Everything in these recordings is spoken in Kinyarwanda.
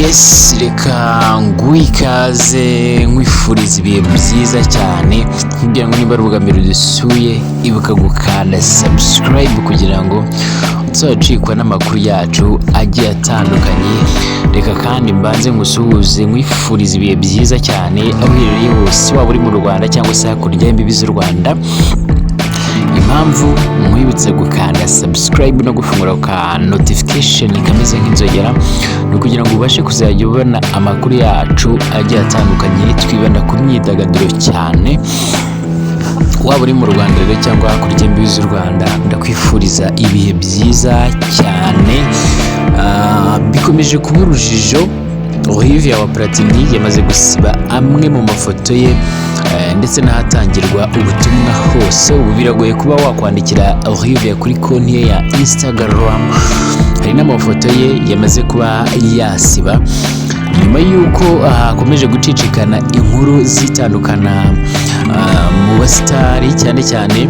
Yes, reka nguhe ikaze, nkwifuriza ibihe byiza cyane, kugira ngo niba ari ubwa mbere udusuye, ibuka gukanda subscribe kugira ngo utazacikwa n'amakuru yacu agiye atandukanye. Reka kandi mbanze ngusuhuze, nkwifuriza ibihe byiza cyane aho uherereye hose, waba uri mu Rwanda cyangwa se hakurya y'imbibi z'u Rwanda. Impamvu nkwibutse gukanda subscribe no gufungura ka notification kameze nk'inzogera ni ukugira ngo ubashe kuzajya ubona amakuru yacu agiye atandukanye. Twibanda ku myidagaduro cyane. Waba uri mu Rwanda rero cyangwa hakurya y'imbibi z'u Rwanda, ndakwifuriza ibihe byiza cyane. Bikomeje kuba urujijo. Olivia wa Platini yamaze gusiba amwe mu mafoto ye ndetse n'ahatangirwa ubutumwa hose. Ubu biragoye kuba wakwandikira Olivia kuri konti ye ya Instagram. Hari n'amafoto ye yamaze kuba yasiba nyuma y'uko hakomeje gucicikana inkuru zitandukana mu basitari. Cyane cyane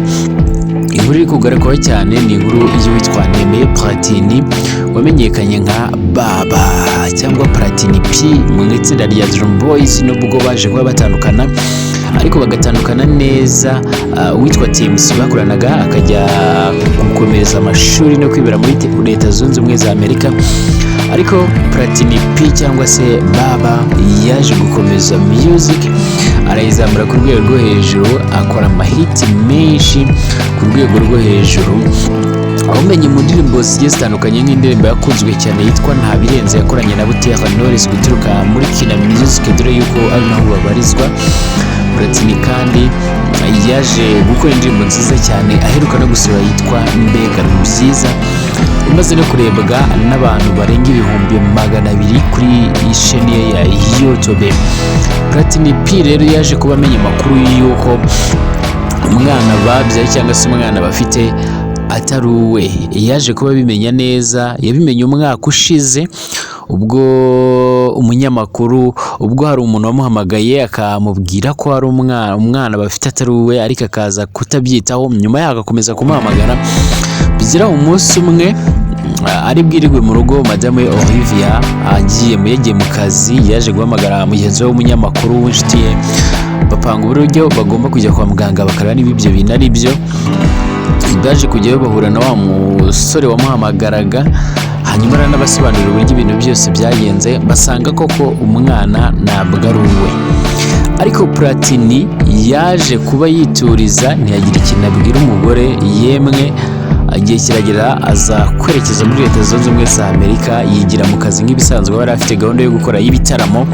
inkuru iri kugarukwaho cyane ni inkuru y'uwitwa Nemeye Platini, wamenyekanye nka Baba cyangwa Platini P mu itsinda rya Dream Boys. Nubwo baje kuba batandukana, ariko bagatandukana neza, uwitwa TMC bakoranaga akajya gukomereza amashuri no kwibera muri Leta Zunze Ubumwe za Amerika, ariko Platini P cyangwa se Baba yaje gukomeza music, arayizamura ku rwego rwo hejuru, akora amahiti menshi ku rwego rwo hejuru, aho umenye mu ndirimbo zigiye zitandukanye, nk'indirimbo yakunzwe cyane yitwa Nta Birenze yakoranye na Butera Knowless guturuka muri Kina Music, dore yuko ari naho babarizwa. Platini kandi yaje gukora indirimbo nziza cyane aheruka no gusohora yitwa Mbega Byiza, imaze no kurebwa n'abantu barenga 200,000 kuri isheni ye ya YouTube. Platini P rero yaje kuba amenya amakuru y'uko umwana babyaye cyangwa se umwana bafite atari uwe. Yaje kuba abimenya neza, yabimenye umwaka ushize, ubwo umunyamakuru, ubwo hari umuntu wamuhamagaye akamubwira ko hari umwana bafite atari uwe, ariko akaza kutabyitaho. Nyuma yaho agakomeza kumuhamagara, bigera umunsi umwe ari bwirirwe mu rugo, madamu we Olivia agiye mu yagiye mu kazi, yaje guhamagara mugenzi we w'umunyamakuru w'inshuti ye, bapanga uburyo bagomba kujya kwa muganga bakareba niba ibyo bintu ari byo. Baje kujyayo, bahura na wa musore wamuhamagaraga, hanyuma aranabasobanurira uburyo ibintu byose byagenze, basanga koko umwana ntabwo ari uwe. Ariko Platini yaje kuba yituriza, ntiyagira ikintu abwira umugore. Yemwe, igihe kiragera aza kwerekeza muri Leta Zunze Ubumwe za Amerika, yigira mu kazi nk'ibisanzwe, yari afite gahunda yo gukora y'ibitaramo.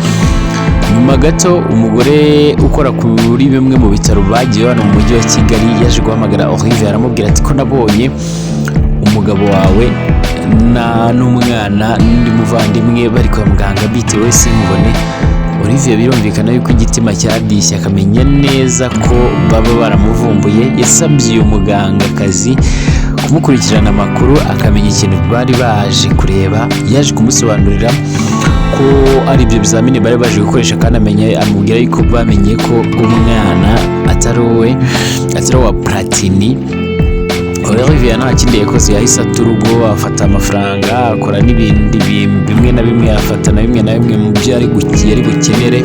Nyuma gato, umugore ukora kuri bimwe mu bitaro bagiye hano mu mujyi wa Kigali yaje guhamagara Olivier, aramubwira ati: "Ko nabonye umugabo wawe na n'umwana n'undi muvandimwe bari kwa muganga, bitewe sinkubone?" Olivier birumvikana yuko igitima cyadishye, akamenya neza ko baba baramuvumbuye. Yasabye uyu mugangakazi kumukurikirana amakuru, akamenya ikintu bari baje kureba. Yaje kumusobanurira ko ari ibyo bizamini bari baje gukoresha, kandi amenya amubwira yuko bamenye ko umwana atari uwe, atari uwa Platini. Olivier nta kindi yakoze, yahise ata urugo, afata amafaranga, akora n'ibindi bimwe na bimwe, afata na bimwe na bimwe mu byo yari bukenere,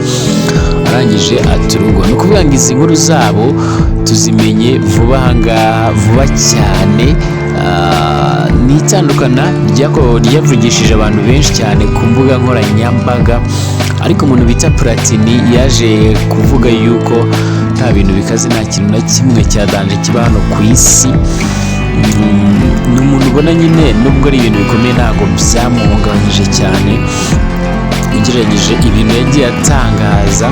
arangije ata urugo. Ni ukuvuga ngo izi nkuru zabo tuzimenye vuba aha ngaha, vuba cyane. Ni itandukana ryavugishije abantu benshi cyane ku mbuga nkoranyambaga, ariko umuntu bita Platini yaje kuvuga yuko nta bintu bikaze, nta kintu na kimwe cya danger kiba hano ku isi. Ni umuntu ubona nyine nubwo ari ibintu bikomeye, ntabwo byamuhungabanyije cyane ugereranyije ibintu yagiye atangaza.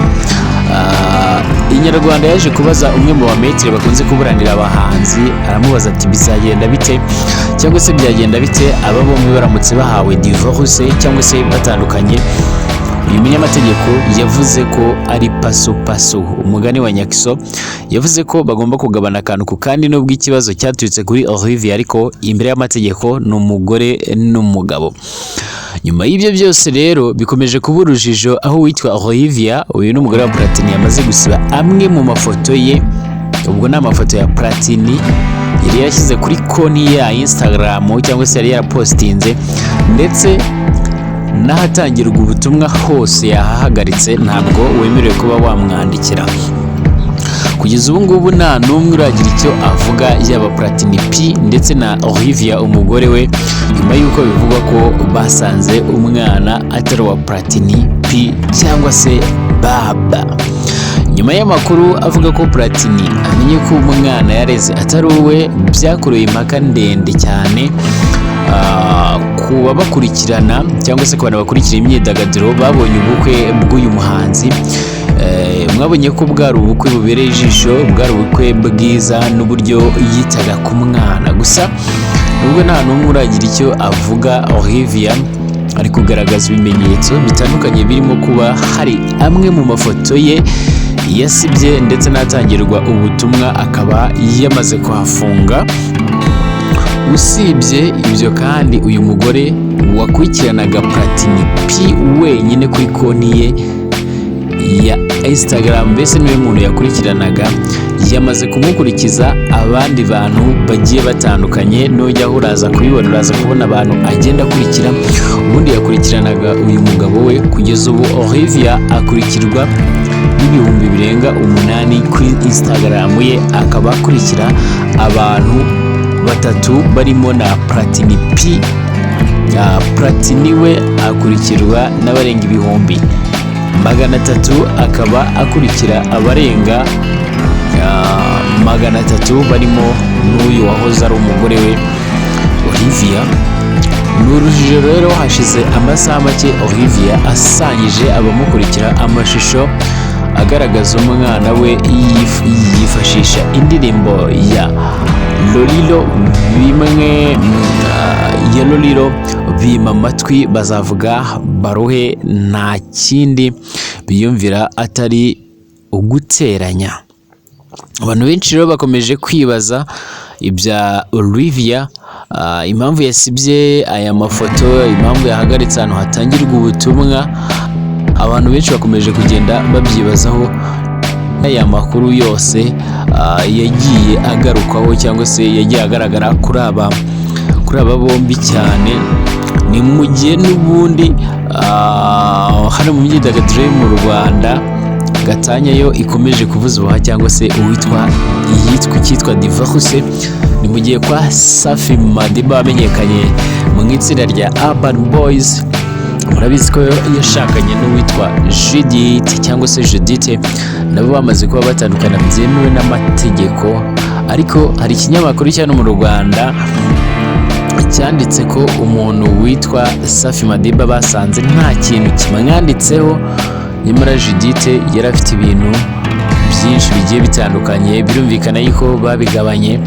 Inyarwanda yaje kubaza umwe mu bametire bakunze kuburanira abahanzi, aramubaza ati: "Bizagenda bite cyangwa se byagenda bite aba bombi baramutse bahawe divorce cyangwa se batandukanye?" Uyu munyamategeko yavuze ko ari paso paso, umugani wa Nyakiso. Yavuze ko bagomba kugabana akantu ku kandi, nubwo ikibazo cyaturutse kuri Olivier, ariko imbere y'amategeko ni umugore n'umugabo. Nyuma y'ibyo byose rero, bikomeje kuba urujijo aho uwitwa Olivia, uyu ni umugore wa Platini, yamaze gusiba amwe mu mafoto ye. Ubwo ni amafoto ya Platini yari yarashyize kuri konti ye ya Instagram cyangwa se yari yarapostinze, ndetse N'ahatangirwa ubutumwa hose yahahagaritse, ntabwo wemerewe kuba wamwandikira. Kugeza ubu ngubu nta n'umwe uragira icyo avuga, yaba Platini P ndetse na Olivia umugore we, nyuma y'uko bivugwa ko basanze umwana atari uwa Platini P cyangwa se Baba. Nyuma y'amakuru avuga ko Platini amenye ko umwana yareze atari uwe, byakuruye impaka ndende cyane ku babakurikirana cyangwa se ku bantu bakurikira imyidagaduro babonye ubukwe bw'uyu muhanzi. Mwabonye ko bwari ubukwe bubereye ijisho, bwari ubukwe bwiza n'uburyo yitaga ku mwana. Gusa nubwo nta n'umwe uragira icyo avuga, Olivia ari kugaragaza ibimenyetso bitandukanye birimo kuba hari amwe mu mafoto ye yasibye, ndetse n'atangirwa ubutumwa akaba yamaze kuhafunga. Usibye ibyo kandi, uyu mugore wakurikiranaga Platini P wenyine kuri konti ye ya Instagram, mbese niwe muntu yakurikiranaga, yamaze kumukurikiza abandi bantu bagiye batandukanye. Nujya aho uraza kubibona, uraza kubona abantu agenda akurikira. Ubundi yakurikiranaga uyu mugabo we. Kugeza ubu Olivia akurikirwa n'ibihumbi birenga 8 kuri Instagram ye, akaba akurikira abantu batatu barimo na Platini P. Platini we akurikirwa n'abarenga 300,000, akaba akurikira abarenga 300 barimo n'uyu wahoze ari umugore we Olivia. Ni urujijo rero. Hashize amasaha make Olivia asangije abamukurikira amashusho agaragaza umwana we yifashisha indirimbo ya Lolilo. Bimwe ya Lolilo bima amatwi, bazavuga baruhe, nta kindi biyumvira atari uguteranya. Abantu benshi rero bakomeje kwibaza ibya Olivia, impamvu yasibye aya mafoto, impamvu yahagaritse ahantu hatangirwa ubutumwa. Abantu benshi bakomeje kugenda babyibazaho. Aya makuru yose yagiye agarukwaho cyangwa se yagiye agaragara kuri aba bombi cyane, ni mu gihe n'ubundi hano mu myidagaduro yo mu Rwanda gatanya yo ikomeje kuvuza ubuhuha, cyangwa se uwitwa iyitwa icyitwa divorce. Ni mu gihe kwa Safi Madiba wamenyekanye mu itsinda rya Urban Boys, murabizi ko yashakanye n'uwitwa Judith cyangwa se Judith, nabo bamaze kuba batandukana byemewe n'amategeko. Ariko hari ikinyamakuru cya hano mu Rwanda cyanditse ko umuntu witwa Safi Madiba basanze nta kintu kimwanditseho, nyamara Judith yari afite ibintu byinshi bigiye bitandukanye. Birumvikana yuko babigabanye.